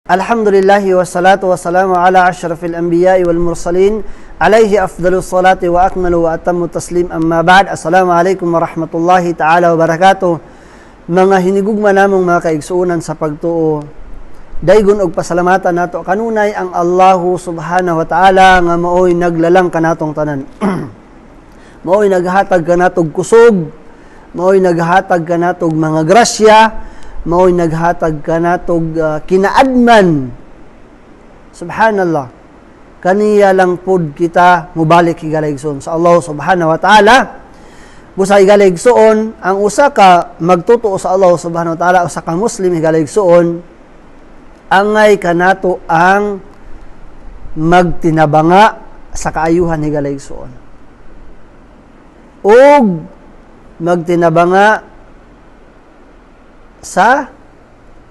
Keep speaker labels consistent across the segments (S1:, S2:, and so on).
S1: Alhamdulillah wassalatu wassalamu ala ashrafil anbiya'i wal mursalin alayhi afdalus salati wa akmalu wa atammu taslim, amma ba'd. Assalamu alaikum warahmatullahi ta'ala wabarakatuh. Mga hinigugma namong mga kaigsuonan sa pagtuo, daygon og pasalamatan nato kanunay ang Allahu subhanahu wa ta'ala nga maoy naglalang kanatong tanan, maoy naghatag kanatog kusog, maoy naghatag kanatog mga grasya, maoy naghatag kanatog kinaadman. Subhanallah, kaniya lang pud kita mubalik, higala igsoon, sa Allah subhanahu wa ta'ala. Busa, higala igsoon, ang usa ka magtutuo sa Allah subhanahu wa ta'ala, usa ka Muslim, higala igsoon, angay kanato ang magtinabanga sa kaayuhan, higala igsoon, ug magtinabanga sa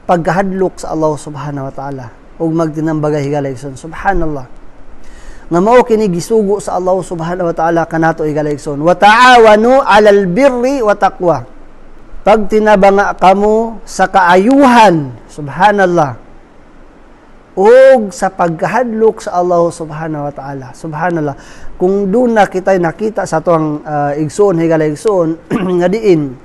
S1: pagkahadlok sa Allah subhanahu wa ta'ala ug magtinambagay, higala igsoon. Subhanallah, nga mao kini gisugo sa Allah subhanahu wa ta'ala kanato, higala igsoon: "Wa ta'awanu 'alal birri wa taqwa." Pagtinabanga kamo sa kaayuhan, subhanallah, ug sa pagkahadlok sa Allah subhanahu wa ta'ala. Subhanallah, kung doon na kita nakita sa atuang igsoon, higala igsoon, nga diin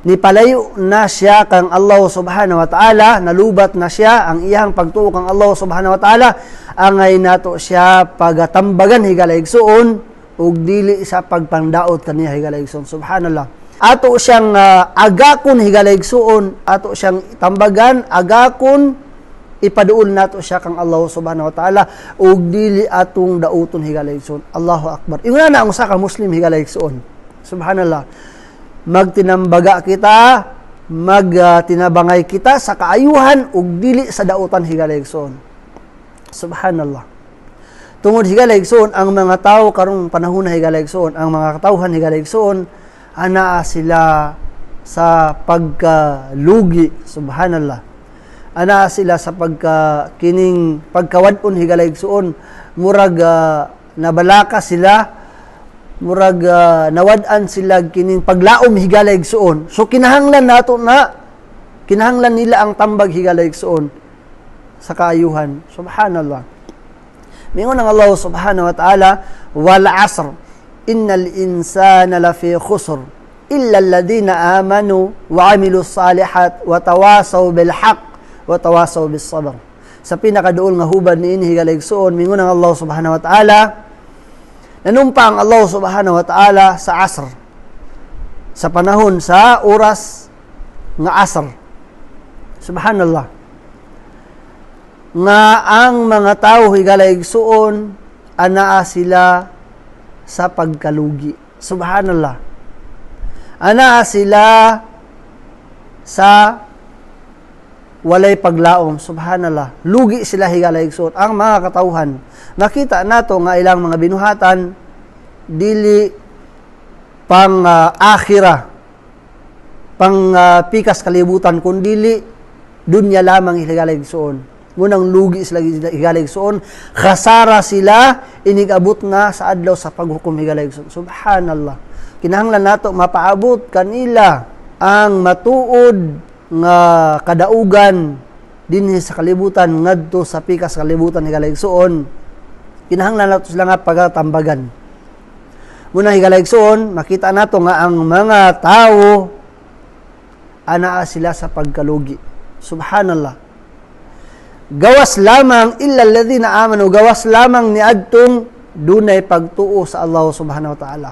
S1: ni palayo na siya kang Allah subhanahu wa ta'ala, nalubat na siya ang iyang pagtuo kang Allah subhanahu wa ta'ala, angay nato siya pagatambagan, higala igsoon, ug dili sa pagpangdaot kaniya, higala igsoon. Subhanallah, ato siyang agakon, higala igsoon, ato siyang tambagan, agakon, ipaduol nato siya kang Allah subhanahu wa ta'ala ug dili atong dauton, higala igsoon. Allahu akbar. Ingon na ang usa ka Muslim, higala igsoon. Subhanallah, magtinambaga kita, magtinabangay kita sa kaayuhan ug dili sa dautan, higala igsoon. Subhanallah. Tungod, higala igsoon, ang mga tao karong panahon na, higala igsoon, ang mga katawhan, higala igsoon, anaa sila sa pagkalugi. Subhanallah. Anaa sila sa pagka kining pagkawad-on, higala igsoon, murag nabalaka sila, murag nawad-an sila kining paglaom, higala igsoon. So kinahanglan nato na, kinahanglan nila ang tambag, higala igsoon, sa kaayuhan. Subhanallah. Mingon ang Allah subhanahu wa ta'ala: "Wal asr innal insana lafi khusr illa alladhina amanu wa amilus salihat wa tawasaw bil haqq wa tawasaw bis sabr." Sa pinakaduol nga hubad niini, higala igsoon, mingon ang Allah subhanahu wa ta'ala, nanumpa ang Allah subhanahu wa ta'ala sa asr, sa panahon, sa oras nga asr. Subhanallah, nga ang mga tao, higala igsuon, anaa sila sa pagkalugi. Subhanallah, anaa sila sa walay paglaom. Subhanallah, lugi sila, higala igsuon. Ang mga katawhan, nakita nato nga ilang mga binuhatan dili pang akhira, pang pikas kalibutan, kundili dunya lamang, higala igsuon. Ngunang lugi sila, higala igsuon, khasara sila inigabot na sa adlaw sa paghukom, higala igsuon. Subhanallah, kinahanglan nato mapaabot kanila ang matuod nga kadaugan dinhi sa kalibutan ngadto sa pikas kalibutan, higala igsuon. Kinahanglan nato sila nga pagatambagan muna, higala igsuon. Makita nato nga ang mga tawo anaa sila sa pagkalugi. Subhanallah. Gawas lamang, illa alladhina amanu, gawas lamang niadtong dunay pagtuo sa Allah subhanahu wa ta'ala,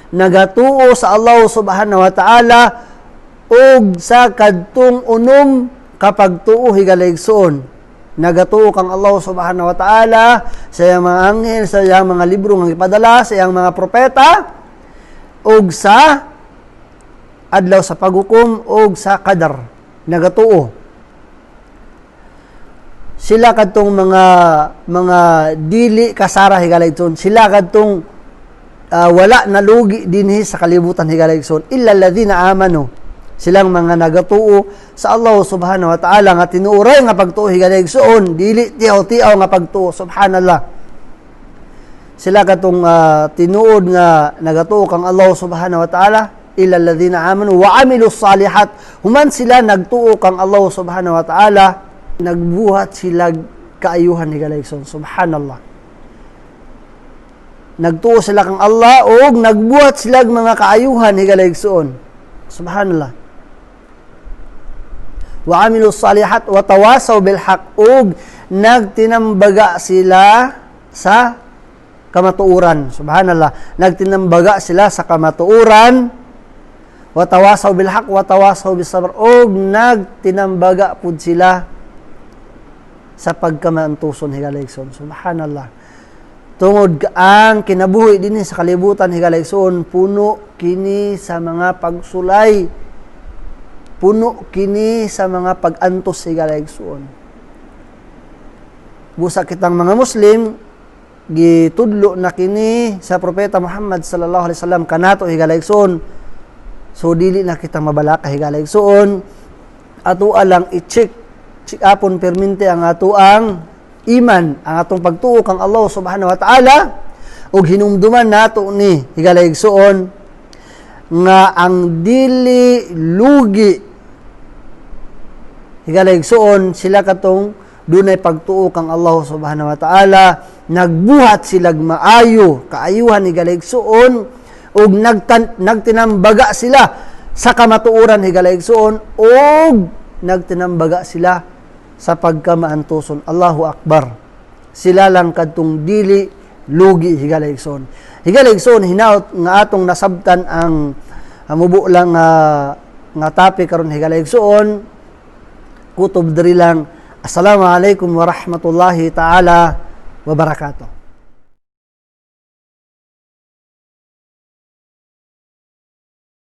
S1: nagatuo sa Allah subhanahu wa ta'ala ug sa kadtong unom kapag tuo, higala igsoon. Nagatuo kang Allah subhanahu wa ta'ala, sa iyang mga anghel, sa iyang mga libro nga gipadala, sa iyang mga propeta, ug sa adlaw sa paghukom ug sa qadar. Nagatuo sila kadtong mga dili kasara, higala igsoon. Sila kadtong wala nalugi dinhi sa kalibutan, higala igsoon. Illa alladhina amanu, silang mga nagatuo sa Allah subhanahu wa ta'ala nga tinuoray nga pagtuo, higala igsoon, dili tiaw-tiaw nga pagtuo. Subhanallah, sila katong tinuod nga nagatuo kang Allah subhanahu wa ta'ala. Illa alladhina amanu wa amilus salihat, human sila nagtuo kang Allah subhanahu wa ta'ala. Nagbuhat sila kaayuhan, higala igsoon. Subhanallah. Nagtuo sila kang Allah og nagbuhat sila mga kaayuhan, higala igsoon. Subhanallah. Wa amilu salihat wa tawasaw bil haq, ug nagtinambaga sila sa kamatuoran. Subhanallah. Nagtinambaga sila sa kamatuoran. Wa tawasaw bil haq wa tawasaw bis sabr, ug nagtinambaga pud sila sa pagkamaantuson, higala igsoon. Subhanallah. Tungod ang kinabuhi dinhi sa kalibutan, higala igsoon, puno kini sa mga pagsulay, puno kini sa mga pag-antos, higala igsoon. Busa kitang mga Muslim, gitudlo na kini sa Propeta Muhammad sallallahu alaihi wasallam kanato, higala igsoon. So dili na kita mabalaka, higala igsoon. Ato lang i-check check upon permente ang atoang iman, ang atong pagtuo kang Allah subhanahu wa ta'ala, ug hinumduman nato ni, higala igsoon, nga ang dili lugi, higala igsoon, sila katong dunay pagtuo kang Allah subhanahu wa ta'ala, nagbuhat sila maayo, kaayuhan, higala igsoon, ug nagtinambaga sila sa kamatuoran, higala igsoon, ug nagtinambaga sila sa pagkamaantuson. Allahu akbar. Sila lang kadtong dili lugi, higala igsoon. Higala igsoon, hinaot nga atong nasabtan ang mubo lang nga topic karon, higala igsoon. Kutob diri lang. Assalamualaikum warahmatullahi taala wabarakatuh.